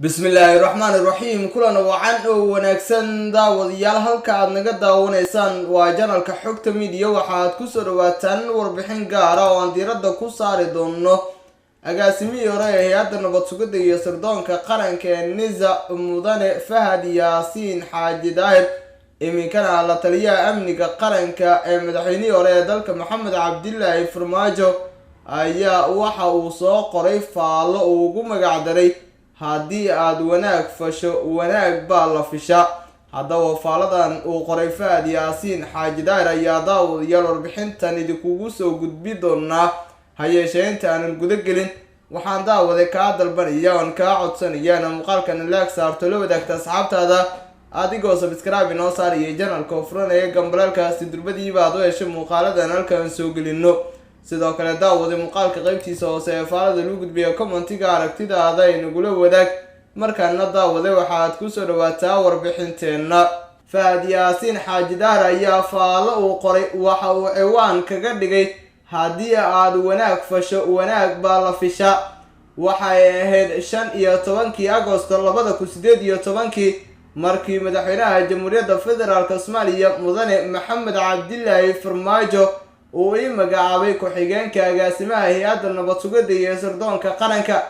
Bismillaahi raxmaani raxiim. Kulan wacan oo wanaagsan, daawadayaal. Halka aad naga daawanaysaan waa channelka Xogta Media. Waxaad kusoo dhawaataan warbixin gaara oo aan diiradda ku saari doono agaasimihii hore ee hay-adda nabad sugidda iyo sirdoonka qaranka ee NISA, mudane Fahad Yaasiin Xaaji Daahir, iminkana la taliyaha amniga qaranka ee madaxweynihii hore ee dalka Maxamed Cabdilaahi Farmaajo, ayaa waxa uu soo qoray faallo uu ugu magacdaray "Haddii aada wanaag fasho, wanaag baa la fishaa". Haddaba faaladan uu qoray Fahad Yaasiin Xaaji Daahir ayaa, daawadayaal, warbixintan idinkugu soo gudbi doonaa. Ha yeeshee, inta aanan guda gelin, waxaan, daawade, kaa dalbanaya oon kaa codsanaya ina muuqaalkan like saarto, la wadaagta asxaabtaada, adigoo subscribe inoo saaraya channelka oo furanaya gambaleelkaasi, durbadiiba aad u heshay muuqaaladan halkaan soo gelino. Sidoo kale, daawade, muuqaalka qeybtiisa hoose ee faalada lagu gudbiya commentiga aragtidaada inagula wadaag. Markaana, daawade, waxaad kusoo dhawaataa warbixinteenna. Fahad Yaasiin Xaaji Daahir ayaa faallo uu qoray waxa uu ciwaan kaga dhigay "Haddii aad wanaag fasho, wanaag baa la fishaa". Waxay ahayd 15-kii Agosto 2018-kii markii madaxweynaha Jamhuuriyadda Federaalk Soomaaliya, mudane Maxamed Cabdilaahi Farmaajo, uu ii magacaabay ku-xigeenka agaasimaha hay-adda nabad sugidda iyo sirdoonka qaranka.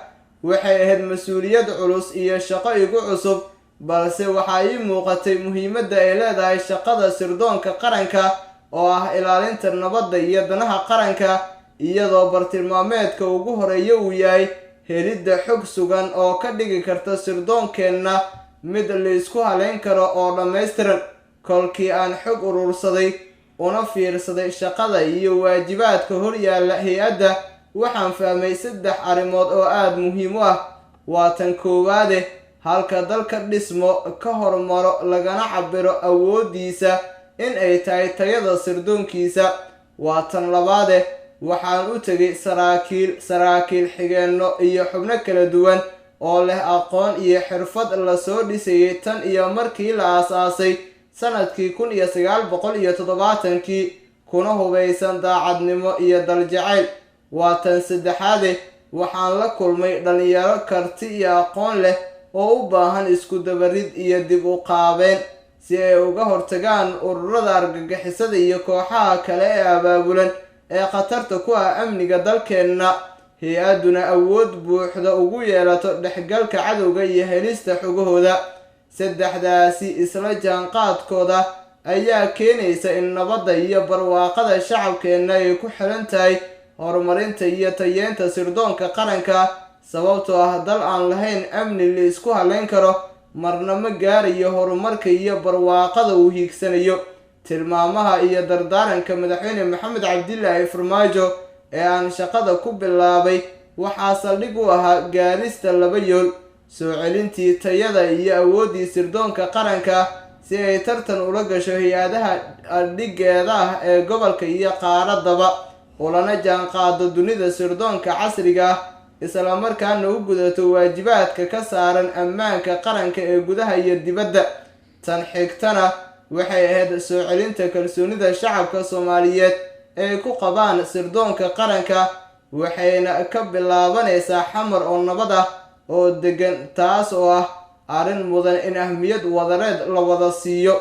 Waxay ahayd mas-uuliyad culus iyo shaqo igu cusub, balse waxaa ii muuqatay muhiimadda ay leedahay shaqada sirdoonka qaranka, oo ah ilaalinta nabadda iyo danaha qaranka, iyadoo bartilmaameedka ugu horeeya uu yahay helidda xog sugan oo ka dhigi karta sirdoonkeenna mid la isku haleyn karo oo dhammaystiran. Kolkii aan xog urursaday una fiirsaday shaqada iyo waajibaadka horyaalla hay-adda, waxaan fahmay saddex arrimood oo aada muhiim u ah. Waa tan koowaade, halka dalka dhismo ka hormaro lagana cabiro awooddiisa in ay tahay tayada sirdoonkiisa. Waa tan labaade, waxaan u tegay saraakiil, saraakiil xigeenno iyo xubno kala duwan oo leh aqoon iyo xirfad lasoo dhisayay tan iyo markii la aasaasay sanadkii 1970-kii, kuna hubaysan daacadnimo iyo daljacayl. Waa tan saddexaade, waxaan la kulmay dhalinyaro karti iyo aqoon leh oo u baahan isku dabarid iyo dib u qaabeen si ay uga hortagaan ururada argagixisada iyo kooxaha kale ee abaabulan ee khatarta ku ah amniga dalkeenna, hay-adduna awood buuxda ugu yeelato dhexgalka cadowga iyo helista xogahooda. Saddexdaasi isla jaanqaadkooda ayaa keenaysa in nabadda iyo barwaaqada shacabkeenna ay ku xiran tahay horumarinta iyo tayeenta sirdoonka qaranka, sababtoo ah dal aan lahayn amni la isku haleyn karo marna ma gaarayo horumarka iyo barwaaqada uu hiigsanayo. Tilmaamaha iyo dardaaranka madaxweyne Maxamed Cabdilaahi Farmaajo ee aan shaqada ku bilaabay waxaa saldhig u ahaa gaarista laba yool: soo celintii tayada iyo awooddii sirdoonka qaranka si ay tartan ula gasho hay-adaha dhigeeda ah ee gobolka iyo qaaraddaba, ulana jaanqaado dunida sirdoonka casriga ah, islamarkaana u gudato waajibaadka ka saaran ammaanka qaranka ee gudaha iyo dibadda. Tan xigtana waxay ahayd soo celinta kalsoonida shacabka Soomaaliyeed ay ku qabaan sirdoonka qaranka, waxayna ka bilaabanaysaa Xamar oo nabad ah oo degan, taas oo ah arrin mudan in ahmiyad wadareed la wada siiyo.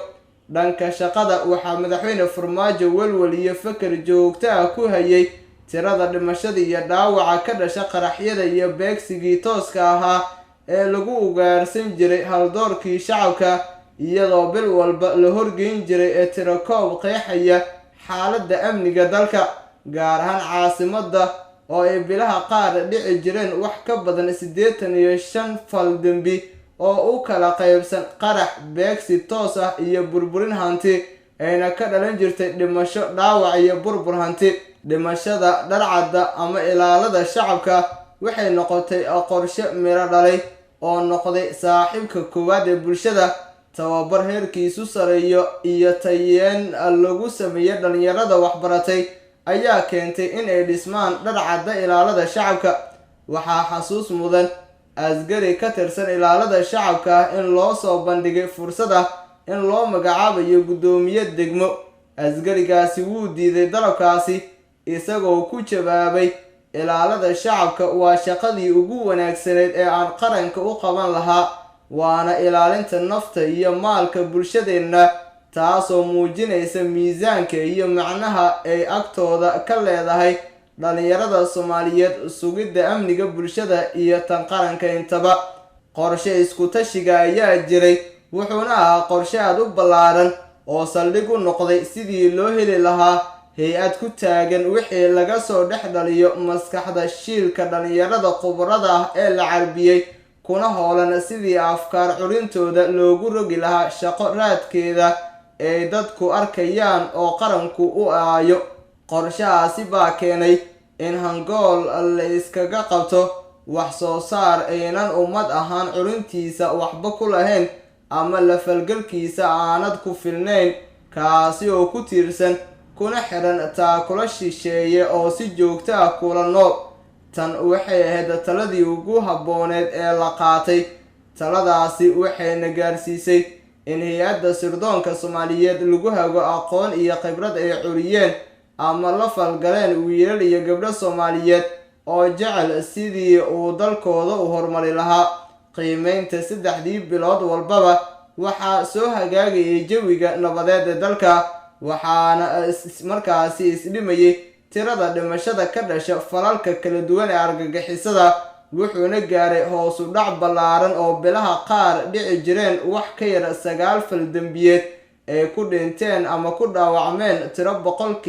Dhanka shaqada, waxaa madaxweyne Farmaajo welwel iyo fakar joogto ah ku hayay tirada dhimashada iyo dhaawaca ka dhasha qaraxyada iyo beegsigii tooska ahaa ee lagu ugaarsan jiray haldoorkii shacabka, iyadoo bil walba la horgeyn jiray ee tirakoob qeexaya xaaladda amniga dalka, gaar ahaan caasimadda, oo ay bilaha qaar dhici jireen wax ka badan 85 fal dembi oo u kala qaybsan qarax, beegsi toos ah iyo burburin hanti, ayna ka dhalan jirtay dhimasho, dhaawac iyo burbur hanti. Dhimashada dharcadda ama ilaalada shacabka waxay noqotay qorshe miro dhalay oo noqday saaxiibka koowaad ee bulshada. Tababar heerkiisu sareeyo iyo tayeen lagu sameeyey dhalinyarada waxbaratay ayaa keentay in ay dhismaan dharcadda ilaalada shacabka. Waxaa xasuus mudan askari ka tirsan ilaalada shacabka ah in loo soo bandhigay fursad ah in loo magacaabayo guddoomiye degmo. Askarigaasi wuu diiday dalabkaasi, isagoo ku jawaabay Ilaalada shacabka waa shaqadii ugu wanaagsaneyd ee aan qaranka u qaban lahaa, waana ilaalinta nafta iyo maalka bulshadeenna, taasoo muujinaysa miisaanka iyo macnaha ay agtooda ka leedahay dhalinyarada Soomaaliyeed sugidda amniga bulshada iyo tan qaranka intaba. Qorshe isku-tashiga ayaa jiray, wuxuuna ahaa qorshe aad u ballaaran oo saldhig u noqday sidii loo heli lahaa hay-ad ku taagan wixii laga soo dhex dhaliyo maskaxda shiilka dhalinyarada khubarada ah ee la carbiyey, kuna hoolan sidii afkaar curintooda loogu rogi lahaa shaqo raadkeeda ay dadku arkayaan oo qaranku u aayo. Qorshahaasi baa keenay in hangool la iskaga qabto wax soo saar aynan ummad ahaan curintiisa waxba ku lahayn ama la falgalkiisa aanad ku filnayn, kaasi oo ku tiirsan kuna xiran taakula shisheeye oo si joogto ah kula nool. Tan waxay ahayd taladii ugu habbooneed ee la qaatay. Taladaasi waxayna gaarsiisay in hay-adda sirdoonka Soomaaliyeed lagu hago aqoon iyo khibrad ay curiyeen ama la falgaleen wiilal iyo gabdho Soomaaliyeed oo jecel sidii uu dalkooda u horumari lahaa. Qiimeynta 3dii bilood walbaba waxaa soo hagaagayay jawiga nabadeed ee dalka, waxaana markaasi isdhimayay tirada dhimashada ka dhasha falalka kala duwan ee argagixisada, wuxuuna gaaray hoos u dhac ballaaran oo bilaha qaar dhici jireen wax ka yar 9 fal dembiyeed ay ku dhinteen ama ku dhaawacmeen tiro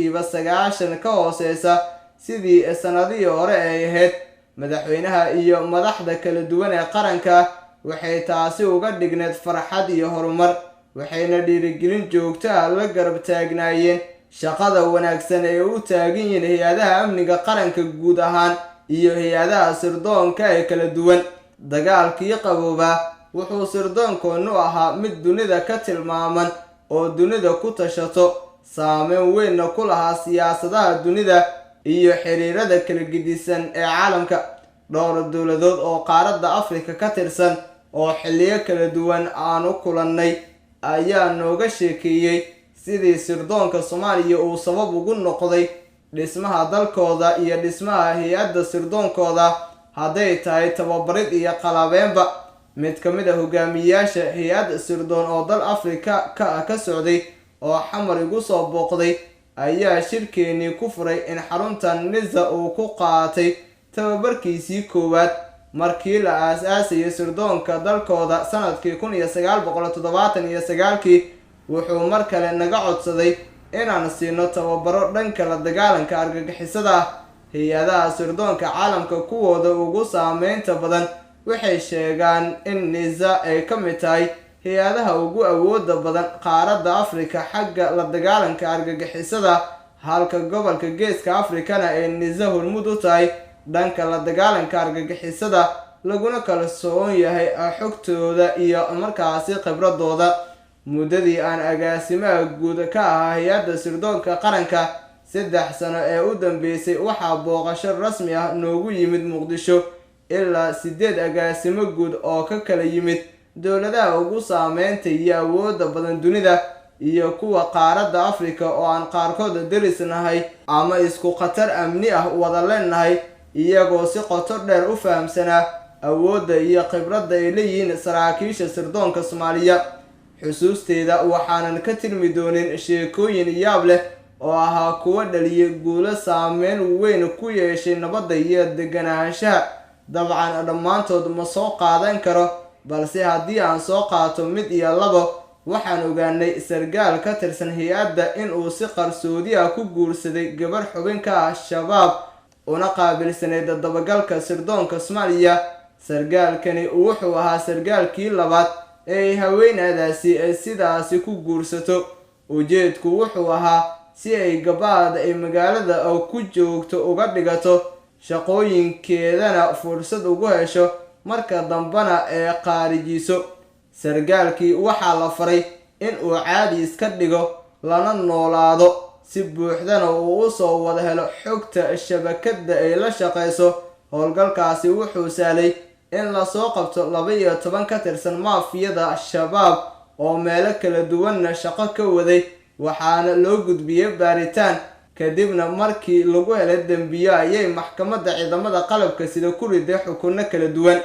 90% ka hooseysa sidii sanadihii hore ay ahayd. Madaxweynaha iyo madaxda kala duwan ee qaranka waxay taasi uga dhigneed farxad iyo horumar, waxayna dhiirigelin joogto ah la garab taagnaayeen shaqada wanaagsan ee u taagan yihiin hay-adaha amniga qaranka guud ahaan iyo hay-adaha sirdoonka ee kala duwan. Dagaalkii qaboobaa wuxuu sirdoonkoonu ahaa mid dunida ka tilmaaman oo dunida ku tashato, saameyn weynna ku lahaa siyaasadaha dunida iyo xiriirada kala gedisan ee caalamka. Dhowr dowladood oo qaaradda Afrika ka tirsan oo xilliyo kala duwan aanu kulannay ayaa nooga sheekeeyey sidii sirdoonka Soomaaliya uu sabab ugu noqday dhismaha dalkooda iyo dhismaha hay-adda sirdoonkooda, hadday tahay tababarid iyo qalabeenba. Mid ka mid ah hogaamiyayaasha hay-ad sirdoon oo dal Afrika ka socday oo Xamar igu soo booqday ayaa shirkeenii ku furay in xarunta NISA uu ku qaatay tababarkiisii koowaad markii la aas-aasayay sirdoonka dalkooda sanadkii 1979kii. Wuxuu mar kale naga codsaday inaan siino tababaro dhanka la dagaalanka argagixisada ah. Hay-adaha sirdoonka caalamka kuwooda ugu saameynta badan waxay sheegaan in NISA ay ka mid tahay hay-adaha ugu awooda badan qaaradda Afrika xagga la dagaalanka argagixisada, halka gobolka Geeska Afrikana ay NISA hormuud u tahay dhanka la dagaalanka argagixisada, laguna kalsoon yahay xogtooda iyo markaasi khibradooda. Muddadii aan agaasimaha guud ka ahaa hay-adda sirdoonka qaranka 3 sano ee u dambeysay, waxaa booqasho rasmi ah noogu yimid Muqdisho ilaa 8 agaasimo guud oo ka kala yimid dowladaha ugu saameynta iyo awoodda badan dunida iyo kuwa qaaradda Afrika oo aan qaarkood derisnahay ama isku khatar amni ah wada leenahay, iyagoo si qoto dheer u fahamsanaa awoodda iyo khibradda ay leeyihiin saraakiisha sirdoonka Soomaaliya. Xusuusteeda waxaanan ka tilmi doonin sheekooyin yaab leh oo ahaa kuwa dhaliyay guulo saameyn weyn ku yeeshay nabadda iyo deganaanshaha. Dabcan dhammaantood ma soo qaadan karo, balse haddii aan soo qaato mid iyo labo, waxaan ogaanay sargaal ka tirsan hay-adda in uu si qarsoodi ah ku guursaday gabar xubin ka ah Shabaab una qaabilsaneyd dabagalka sirdoonka Soomaaliya. Sargaalkani wuxuu ahaa sargaalkii labaad ee haweenadaasi sidaasi ku guursato. Ujeedku wuxuu ahaa si ay gabaad ay magaalada ku joogto uga dhigato, shaqooyinkeedana fursad ugu hesho, marka dambena ee qaarijiso. Sargaalkii waxaa la faray in uu caadi iska dhigo lana noolaado, si buuxdana uu u soo wada helo xogta shabakadda ay la shaqeyso. Howlgalkaasi wuxuu sahlay in lasoo qabto 12 ka tirsan maafiyada Shabaab oo meelo kala duwanna shaqo ka waday, waxaana loo gudbiyey baaritaan. Kadibna markii lagu helay dembiyo ayay maxkamadda ciidamada qalabka sida ku riday xukunno kala duwan.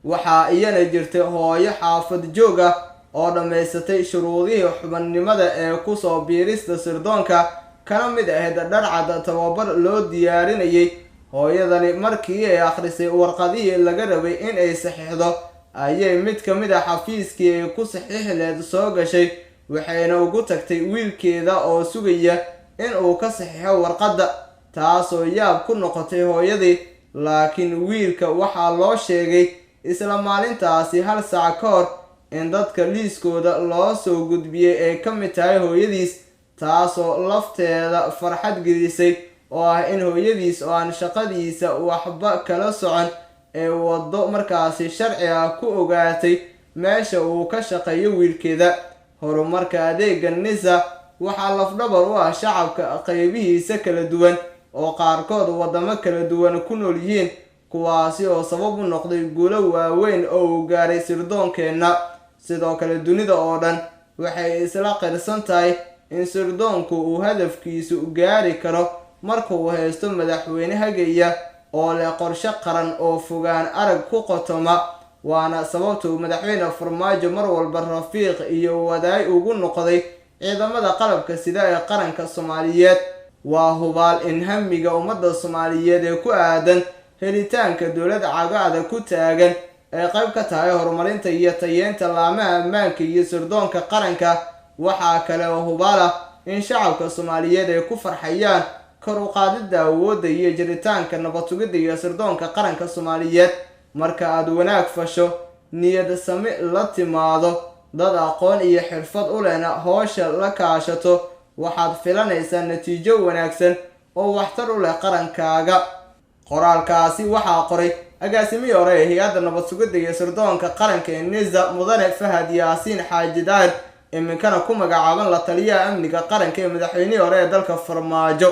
Waxaa iyana jirtay hooyo xaafad joog ah oo dhammaysatay shuruudihii xubannimada ee kusoo biirista sirdoonka, kana mid ahayd dharcad tababar loo diyaarinayay. Hooyadani markii ay akhrisay warqadihii laga rabay in ay saxiixdo ayay mid ka mid ah xafiiskii ay ku saxiixi lahayd soo gashay, waxayna ugu tagtay wiilkeeda oo sugaya in uu ka saxiixo warqadda, taasoo yaab ku noqotay hooyadii. Laakiin wiilka waxaa loo sheegay isla maalintaasi 1 saac ka hor in dadka liiskooda loo soo gudbiyey ay ka mid tahay hooyadiis, taasoo lafteeda farxad gelisay oo ah in hooyadiis oo aan shaqadiisa waxba kala socon ee waddo markaasi sharci ah ku ogaatay meesha uu ka shaqeeyo wiilkeeda. Horumarka adeegga NISA waxaa lafdhabar u ah shacabka qaybihiisa kala duwan oo qaarkood waddamo kala duwan ku nool yihiin, kuwaasi oo sabab u noqday guulo waaweyn oo uu gaaray sirdoonkeenna. Sidoo kale dunida oo dhan waxay isla qirsan tahay in sirdoonku uu hadafkiisu gaari karo marka uu haysto madaxweyne hagaya oo leh qorshe qaran oo fogaan arag ku qotoma. Waana sababta uu madaxweyne Farmaajo mar walba rafiiq iyo wadaay ugu noqday ciidamada qalabka sida ee qaranka Soomaaliyeed. Waa hubaal in hamiga ummadda Soomaaliyeed ee ku aadan helitaanka dowlad cagaada ku taagan ay qayb ka tahay horumarinta iyo tayeynta laamaha ammaanka iyo sirdoonka qaranka. Waxaa kale oo hubaal ah in shacabka Soomaaliyeed ay ku farxayaan kor u qaadidda awoodda iyo jiritaanka nabad sugidda iyo sirdoonka qaranka Soomaaliyeed. Marka aad wanaag fasho, niyad sami la timaado, dad aqoon iyo xirfad u lehna hawsha la kaashato, waxaad filanaysaa natiijo wanaagsan oo waxtar u leh qarankaaga. Qoraalkaasi waxaa qoray agaasimihii hore ee hay-adda nabad sugidda iyo sirdoonka qaranka ee NISA, Mudane Fahad Yaasiin Xaaji Daahir, iminkana ku magacaaban la taliyaha amniga qaranka ee madaxweynihii hore ee dalka Farmaajo.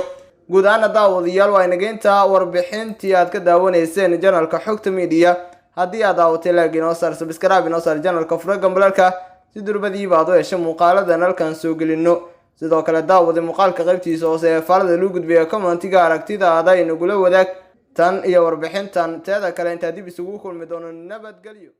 Guud ahaan daawadayaal, waa inageynta warbixintii aad ka daawanayseen janalka Xogta Media. Haddii aad daawatay, like inoo saar, subscribe inoo saar janalka, furo gambalalka si durbadiiba aad u hesho muuqaaladan halkan soo gelino. Sidoo kale daawada muuqaalka qaybtiisa hoose ee faalada lagu gudbiya commentiga aragtidaada inagula wadaag. Tan iyo warbixintan teeda kale intaa dib isugu kulmi doono, nabadgelyo.